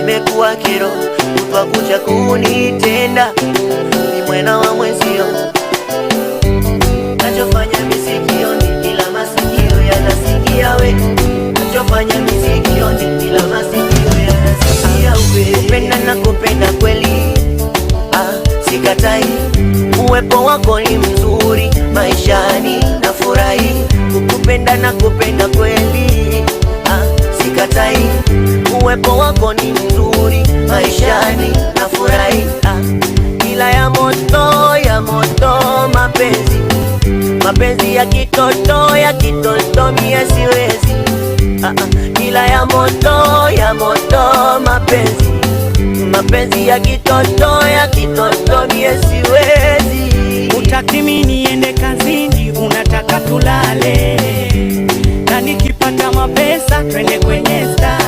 Imekuwa kero kutwa kucha kunitenda, ni mwena wa mwenzio. Nachofanya misikioni, ila masikio yanasikia we. Nachofanya misikioni, ila masikio yanasikia we. Kupenda na kupenda kweli, ah, sikatai. Uwepo wako ni mzuri maishani, nafurahi kukupenda na kupenda kweli, ah, sikatai. Uwepo wako ni mzuri maishani, nafurahi, ah, ila ya moto mapenzi, mapenzi ya kitoto mie siwezi, ah, ah, ila ya moto mapenzi, mapenzi ya kitoto mie siwezi. Utaki mimi niende kazini, unataka tulale, na nikipata mapesa twende kwenye starehe.